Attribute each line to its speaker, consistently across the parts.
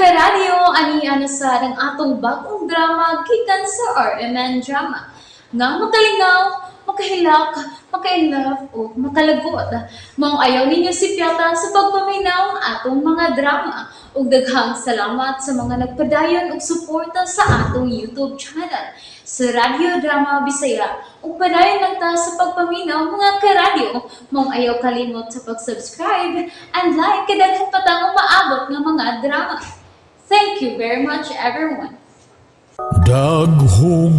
Speaker 1: Karadyo, ani na sa ang atong bagong drama gikan sa RMN Drama. Nga makalingaw, makahilak, makainlove o makalagot. Maong ayaw ninyo sipyata sa pagpaminaw ang atong mga drama. Ug daghang salamat sa mga nagpadayon og suporta sa atong YouTube channel sa Radyo Drama Bisaya. Ug padayon lang ta sa pagpaminaw, mga karadyo. Maong ayaw kalimot sa pag-subscribe and like kay daghan pa tang umaabot nga mga drama. Thank you very much, everyone.
Speaker 2: Daghong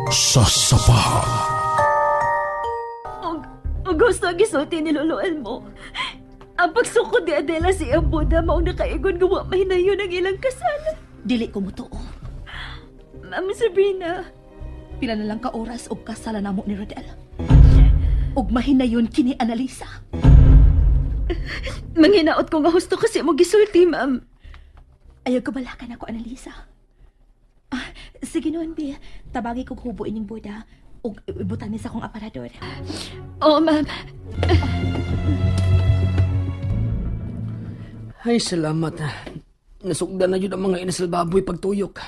Speaker 2: sasapa.
Speaker 3: Og gusto ang gisulti ni Lolo Elmo. Ang pagsukod ni Adela sa iyang boda maong nakaigon nga wa mahinayon ang ilang kasal.
Speaker 4: Dili ko mutuo.
Speaker 3: Ma'am Sabrina,
Speaker 4: Pila na lang ka oras og kasala namo ni Rodel. Og mahinayon kini Analisa.
Speaker 3: Manghinaot ko nga husto kasi mo gisulti, ma'am.
Speaker 4: Ayaw kabalakan ako, Analisa. Ah, sige noon, Bi. Tabagi kog hubo ining boda ug ibutan ni sa akong aparador.
Speaker 3: Oo, ma'am.
Speaker 5: Ay, salamat. Nasugdan na yun ang mga inasal baboy pagtuyok.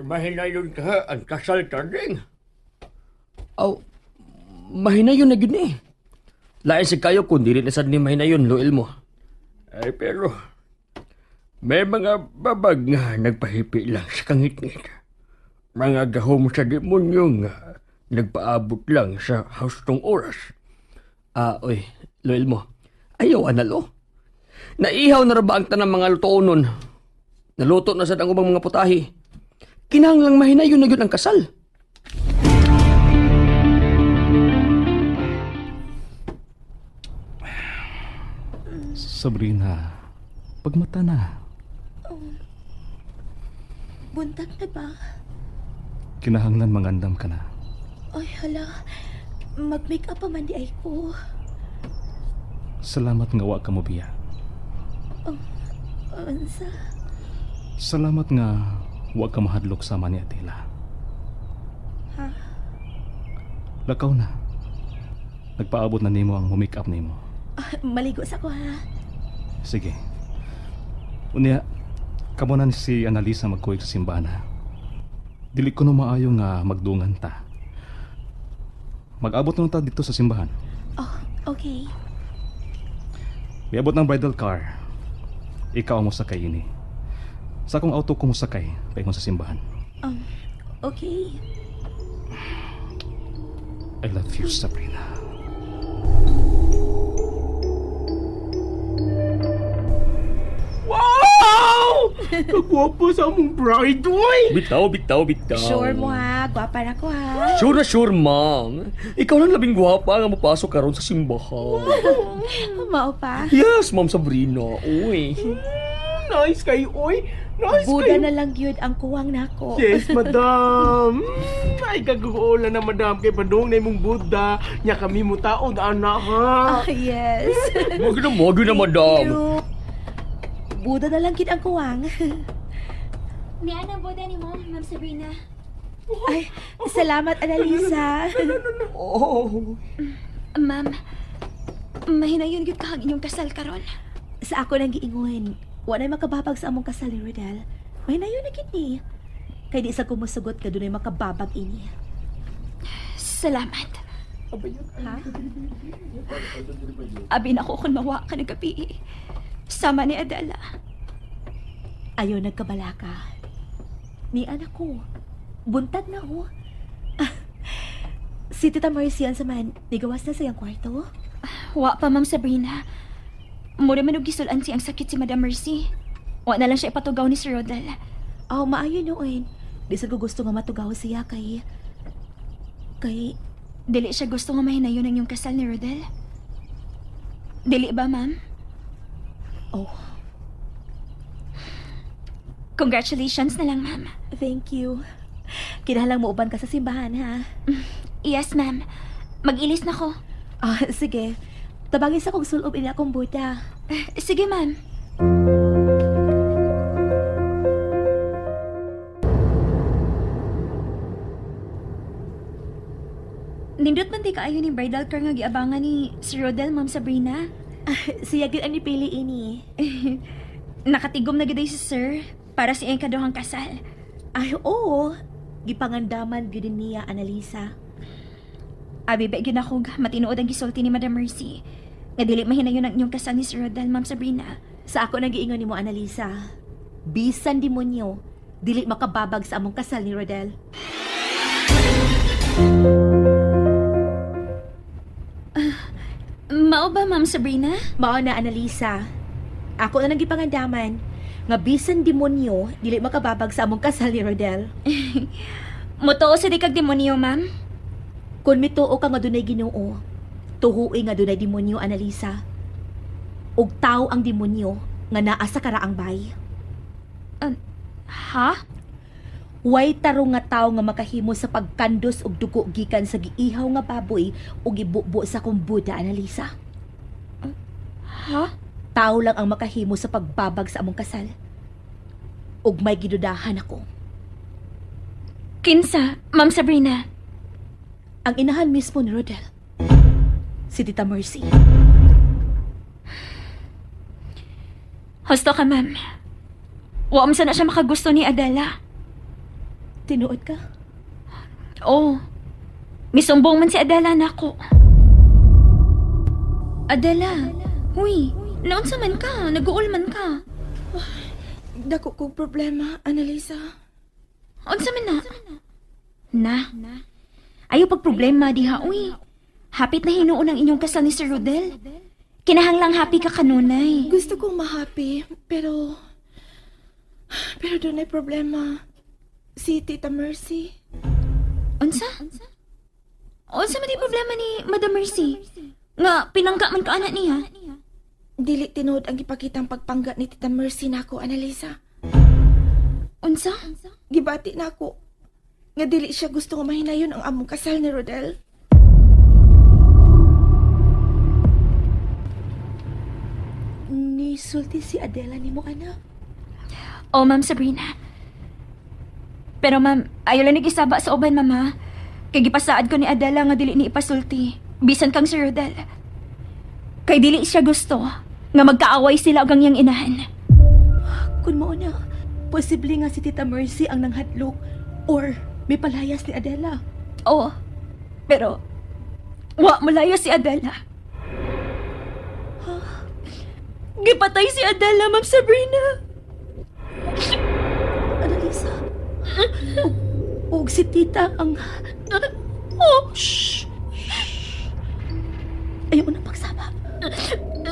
Speaker 6: Mahinayon ka ang kasal karding.
Speaker 5: Aw, mahinayon na yun eh. Lain sa kayo kung dili na sad ni mahinayon, loil mo.
Speaker 6: Ay, pero may mga babag nga nagpahipi lang sa kangitngit. Mga gahom sa demonyo nga nagpaabot lang sa hustong oras.
Speaker 5: Ah, oy, loil mo. Ayaw, analo. Naihaw na ra ba ang tanang mga lutoon nun? Naluto na sad ang ubang mga putahi. Kinahanglang mahinayon na yun ang kasal.
Speaker 7: Sabrina, pagmata na.
Speaker 4: Buntag na ba?
Speaker 7: Kinahanglan mangandam ka na.
Speaker 4: Ay, hala. Mag-make up pa man di ay ko.
Speaker 7: Salamat nga wa ka mo biya.
Speaker 4: Unsa?
Speaker 7: Salamat nga wa ka mahadlok sama ni Adela.
Speaker 4: Ha?
Speaker 7: Lakaw na. Nagpaabot na nimo ang make up nimo.
Speaker 4: Ah, maligo sa ko ha.
Speaker 7: Sige. Unya, kamo na ni si Annalisa magkuig sa simbahan ha. Dili ko no maayo nga magdungan ta. Mag-abot na ta dito sa simbahan.
Speaker 4: Oh, okay.
Speaker 7: Miabot ng bridal car. Ikaw ang mosakay ini. Sa akong auto ko mosakay paingon sa simbahan.
Speaker 4: Okay.
Speaker 7: I love you, Sabrina.
Speaker 8: Wow! Kagwapo sa among bride, oy!
Speaker 5: Bitaw, bitaw, bitaw.
Speaker 4: Sure mo ha. Gwapa na ko ha.
Speaker 5: Sure na sure, ma'am. Ikaw lang labing gwapa nga mapasok karon sa simbahan.
Speaker 4: Mao pa.
Speaker 5: Yes, ma'am Sabrina. Uy.
Speaker 8: Nice kayo, oy! Nice
Speaker 4: Buda
Speaker 8: kayo!
Speaker 4: na lang yun ang kuwang nako.
Speaker 8: Yes, madam! Ay, kaguola na, madam. Kay padung na imong Buddha. Nya kami mo taon, anak, ha?
Speaker 4: Ah, yes.
Speaker 5: Magi na, madam.
Speaker 4: Buda na lang gid ang kuwang.
Speaker 9: Niana boda ni mo, Ma'am Sabrina.
Speaker 4: Ay, salamat, Analisa.
Speaker 5: Oh.
Speaker 3: Ma'am, mahinayon gyud ka ang inyong kasal karon.
Speaker 4: Sa ako nang giingon, wa na'y makababag sa among kasal ni Rodel. May nayon na gid ni. Kay di sa kumusugot ka dunay makababag ini.
Speaker 3: Salamat.
Speaker 4: Ha?
Speaker 3: Abi na ko kung mawa ka ng gabi. Sama ni Adela.
Speaker 4: Ayaw nagkabalaka. Ni anak ko. Buntag na ko. Si Tita Mercy sa man, nigawas na sa iyang kwarto.
Speaker 3: Wa pa, Ma'am Sabrina. Mura man og gisulan siyang sakit si Madam Mercy. Wa na lang siya ipatugaw ni Sir Rodel.
Speaker 4: Aw, maayo noon. Di sa ko gusto nga matugaw siya kay.
Speaker 3: Dili siya gusto nga mahinayon ang iyong kasal ni Rodel. Dili ba, ma'am?
Speaker 4: Oh,
Speaker 3: Congratulations na lang, ma'am.
Speaker 4: Thank you. Kinahanglang mo uban ka sa simbahan, ha?
Speaker 3: Yes, ma'am. Mag-ilis na ko.
Speaker 4: Ah, sige. Tabangin sa kong sulob ini akong buta.
Speaker 3: Sige, ma'am. Nindot man di kaayo ni bridal car nga giabangan ni Sir Rodel, Ma'am Sabrina.
Speaker 4: Siya gid ang nipili ini.
Speaker 3: Nakatigom na giday si sir para sa iyang kaduhang kasal.
Speaker 4: Ay, oo. Gipangandaman gyud niya, Annalisa.
Speaker 3: Abi ba gyud ako matinuod ang gisulti ni Madam Mercy. Nga dili mahinayon ang inyong kasal ni Sir Rodel, Ma'am Sabrina.
Speaker 4: Sa ako nagiingon nimo, Annalisa. Bisan demonyo, dili makababag sa among kasal ni Rodel.
Speaker 3: Mao ba, Ma'am Sabrina?
Speaker 4: Mao na, Annalisa. Ako na nang gipangandaman nga bisan demonyo dili makababag sa among kasal ni Rodel.
Speaker 3: Motoo sa di kag demonyo, ma'am.
Speaker 4: Kung mituo ka nga dunay Ginoo, tuhuoy nga dunay demonyo, Annalisa. Ug tao ang demonyo nga naa sa karaang bay.
Speaker 3: Ha?
Speaker 4: Way tarong nga tawo nga makahimo sa pagkandos og dugo gikan sa giihaw nga baboy ug ibubo sa kumbuda, Annalisa.
Speaker 3: Ha?
Speaker 4: Tao lang ang makahimo sa pagbabag sa among kasal. Ug may gidudahan ako.
Speaker 3: Kinsa, Ma'am Sabrina.
Speaker 4: Ang inahan mismo ni Rodel. Si Tita Mercy.
Speaker 3: Husto ka, ma'am. Wa man sana siya makagusto ni Adela.
Speaker 4: Tinuod ka?
Speaker 3: Oo. Misumbong man si Adela nako. Adela, huy, naunsa man ka, nag-uul man ka.
Speaker 2: Dako kong problema, Annalisa.
Speaker 3: Unsa man na? Na. Ayaw pag problema diha, uy. Hapit na hinuon ang inyong kasal ni Sir Rodel. Kinahanglang happy ka kanunay.
Speaker 2: Gusto kong mahappy, pero... Pero doon ay problema. Si Tita Mercy.
Speaker 3: Unsa? Unsa man di problema ni Madam Mercy? Nga pinangka man ka anak niya.
Speaker 2: Dili tinuod ang gipakitang pagpangga ni Tita Mercy nako, Annalisa.
Speaker 3: Unsa?
Speaker 2: Gibati nako. Nga dili siya gusto nga mahinayon ang among kasal ni Rodel.
Speaker 4: Nisulti si Adela nimo anak.
Speaker 3: Oh, Ma'am Sabrina. Pero ma'am, ayaw lang nag-isaba sa uban, mama. Kay gipasaad ko ni Adela nga dili ni ipasulti. Bisan kang Sir Rodel. Kay dili siya gusto nga magkaaway sila og ang iyang inahan.
Speaker 4: Kun mao na, posible nga si Tita Mercy ang nanghadlok or may palayas ni Adela.
Speaker 3: Oo. Pero wa malayo si Adela. Gipatay si Adela, Ma'am Sabrina.
Speaker 4: Annalisa. Ug, ug si Tita ang...
Speaker 3: Oh,
Speaker 4: Shh! Ayaw na pagsaba.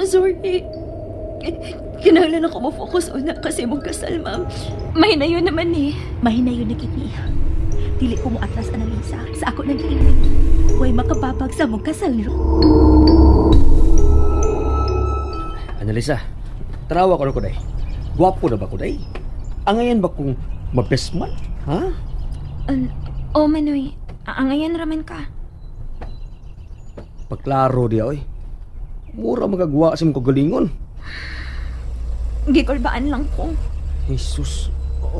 Speaker 3: Sorry. Kinahanglan ako mo-focus una kasi mong kasal, ma'am. Mahinayon naman eh.
Speaker 4: Mahinayon na kini. Dili ko mo atras, Annalisa. Sa ako nang giingon. Way makababag sa among kasal ni
Speaker 5: Annalisa, tanawa ko na ko day. Gwapo na ba ko day? Angayan ba kung mabest man? Ha?
Speaker 3: Oh, Manoy. Angayan raman ka.
Speaker 5: Pagklaro diya oy. Mura magagawa sa imong kagalingon.
Speaker 3: Gikulbaan lang ko.
Speaker 5: Jesus. Oo.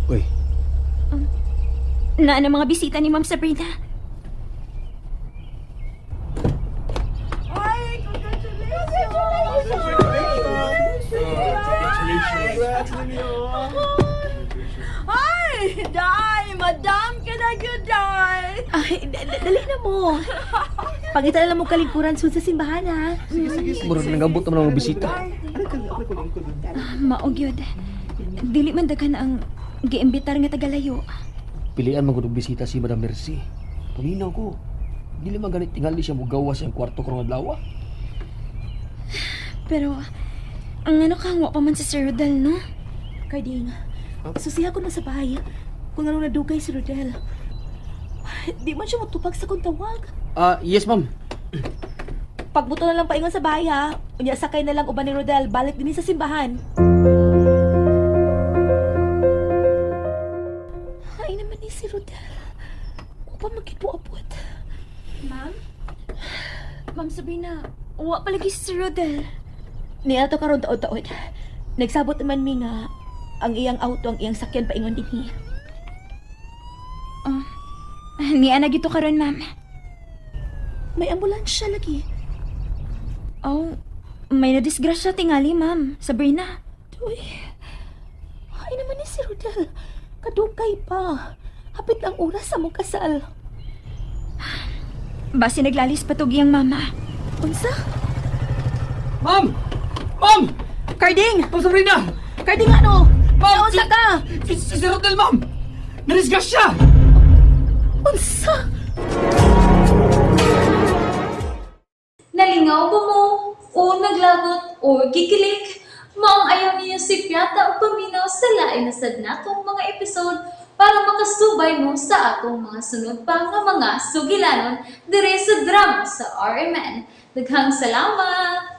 Speaker 5: Uy,
Speaker 3: Na ang mga bisita ni Ma'am Sabrina.
Speaker 10: Ay, day! Madam ka na gyud, day!
Speaker 4: Ay, dali na mo. Pangita na lang mo kalingkuran sud sa simbahan, ha?
Speaker 5: mura nangabot naman ang mga bisita.
Speaker 3: Maog yun. Dili man daghan ang giimbitar nga tagalayo.
Speaker 5: Pilian man gud og bisita si Madam Mercy. Paminaw ko. Dili man ganit tingali siya mogawas sa iyang kwarto karong adlaw.
Speaker 3: Pero, ang ano ka, wa pa man si Sir Rodel, no?
Speaker 4: Carding, susiha ko na sa bahay. Kung ano nadugay si Rodel. Di man siya matupag sa kong tawag.
Speaker 5: Ah, yes ma'am.
Speaker 4: Pagbuto na lang paingon sa bahay, ha? Unya sakay na lang uban ni Rodel, balik din sa simbahan. Ay naman ni si Rodel. Upa magkipuabot.
Speaker 3: Ma'am? Ma'am Sabrina, wa palagi si Sir Rodel.
Speaker 4: Niya to karon taod-taod. Nagsabot naman mi nga ang iyang auto ang iyang sakyan paingon dinhi.
Speaker 3: Niya na gito karon, ma'am.
Speaker 4: May ambulansya lagi.
Speaker 3: Oh, may nadisgrasya tingali, ma'am. Sabrina.
Speaker 4: Uy. Ay naman ni si Rodel. Kadugay pa. Hapit ang oras sa mong kasal.
Speaker 3: Base naglalis patog iyang mama.
Speaker 4: Unsa?
Speaker 5: Ma'am! Ma'am!
Speaker 4: Carding!
Speaker 5: Ma'am Sabrina!
Speaker 4: Carding ano?
Speaker 5: Ma'am!
Speaker 4: Unsa ka?
Speaker 5: Si Rodel, ma'am! Narisgas siya!
Speaker 4: Unsa?
Speaker 1: Nalingaw ba mo? O naglagot o gikilik? Maong ayaw niyo si Piata o paminaw sa lain na sad natong mga episode para makasubay mo sa atong mga sunod pa nga mga sugilanon dire sa drama sa RMN. Daghang salamat!